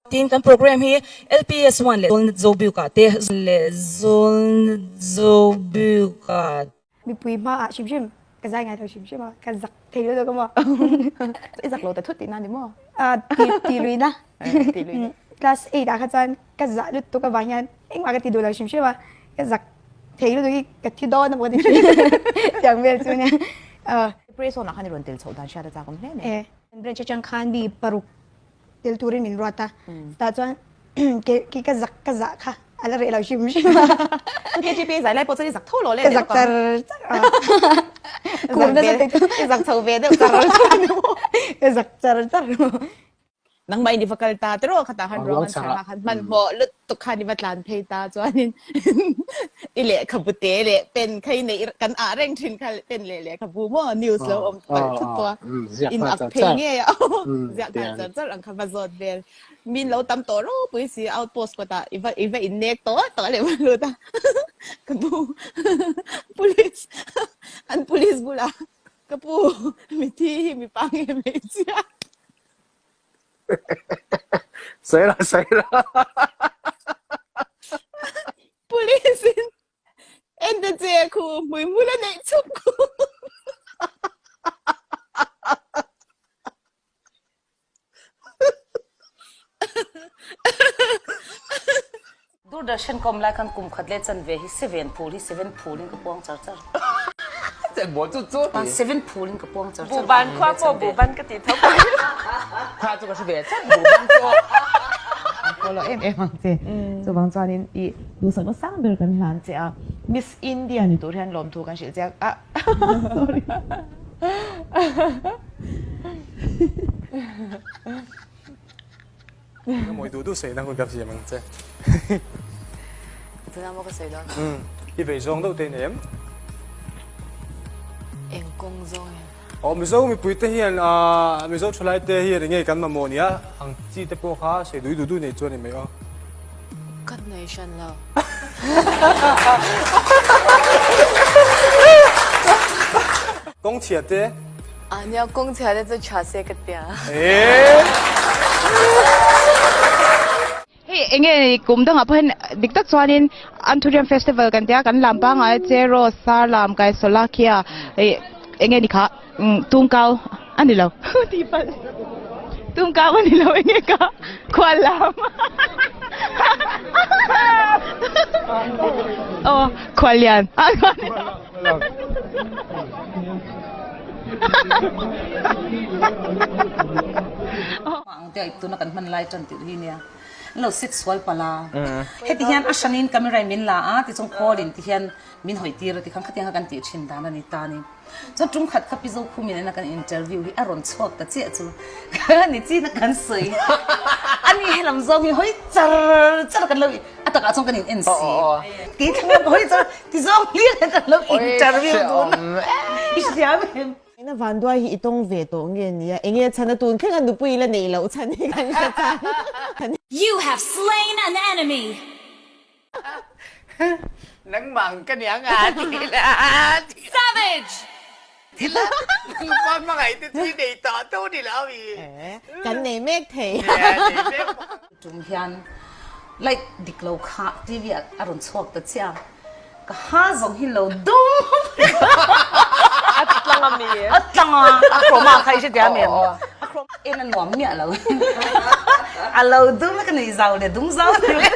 Tin, kan program hi LPS one leh Zawlnet Zobiukah te leh Zawlnet Zobiukah. Mipui hmaah hrim hrim ka zai ngai lo hrim hrim a, ka zak thei lo deuh ka maw. I zak lo ta thut tihna ni maw? Ti luina. Ti luina. Class 8 ah kha chuan ka zah lutuk avang hian engmah ka ti duh lo hrim hrim a, ka zak thei lutuk hi ka thi dawn a maw ka ti thin. Tiang vel chu nia. Praise on ah khan i rawn tel chhoh dan hriat a chak awm hle mai. Branch atang khan mi paruk tel turin min ruat a, tah chuan kei ka zak ka zah kha a la reh lo hrim hrim a. Chu KTP zai lai pawh chuan i zak tho lo le Ka zak char char a. Zak ve i zak chho ve deuh char char ni maw? Ka zak char char. Nangmah in i va kal ta tiraw khatah khan ruang an chhar kha khan hmanhmawh lutuk khan i va tlan phei ta chuanin i lehkhabu te leh pen kha i neih kan ah reng thin kha pen leh lehkhabu maw news lo awm palh thut pawh a in ak phei ngei a ziah nghal char char ang kha va zawt vel min lo tam tawh ropui si outpost kawtah i va i va in nek tawh tawh leh va lut a ka pu police an police bulah ka pu mithi hi mipa nge hmeichhia Sawi la sawi la. Police in en ta che khu hmui hmul a neih chhup khu. Doordarshan ka awm lai khan kum khat leh chanve hi seven phul hi seven phul in ka puang char char. Cheng chu chu ti. Seven phul in ka puang char char. Buban khua pawh buban ka ti tho mai. Kha chu ka hre ve chat buban chu. An follow em em ang che. Chuvang chuanin i duhsakna sang ber kan hlan che a. Miss India ni tur hian lawmthu kan hrilh che a. Sorry. Ka mawi duh duh sawi na hun ka siam ang che. Tuna maw ka sawi dawn? Umm, i vei zawng deuh te i nei em? Eng kawng zawng em? Aw, Mizo mipui te hian aah Mizo thalai te hian enge kan mamawh nia ang chi te pawh kha sawi duh duh duh nei chuan i mai aw. Ka nei hran lo. Kawng chhia te. A nia kawng chhia te chu tha se ka tia. Hei enge kum dangah pawh hian dik tak chuanin Anthurium Festival kan tia kan lam pangngai Cheraw, Sarlam, Kaisolakhia ih enge ni kha Tungkau a ni lo tih palh Tungkau a ni lo enge ka Khuallam aw Khuallian Ang te tuna kan hman lai tan tih hi nia an lo sit sual palh a heti hian a hranin camera in min la a tichuan call in ti hian min hawi tir a tikhan khatiang kha kan tih thin dan a ni ta a ni chuan tum khat kha Pi Zokhum in a kan interview hi a rawn chhuak ta chiah chu ni chin a kan sawi a ni helam zawng hi hawi char char kan lo A takah chuan kan in en si. Kei thlang lam hawi chuan ti zawng hlir hian kan lo interview dun a. I hriam em? Ina Vanduai hi i tawng ve tawh nge nia? Enge chhan a tun thleng a nupui la neih loh chhan hi kan hre chang. You have slain an enemy. Nangmang ka nia nga ti la. Savage! Ti la nangpa hmangaih te chu i nei tawh tho ni lo mi. Kan nei mek thei. Nei mek bawk. Tum hian light dik lo kha TV ah a rawn chhuak ta chiah a, ka ha zawng hi lo dum A tlang a mi. A tlang a, a chroma kha i hretia mi em? A chroma en a nuam miah lo. A lo dum a ka nei zau leh dum zau ni leh.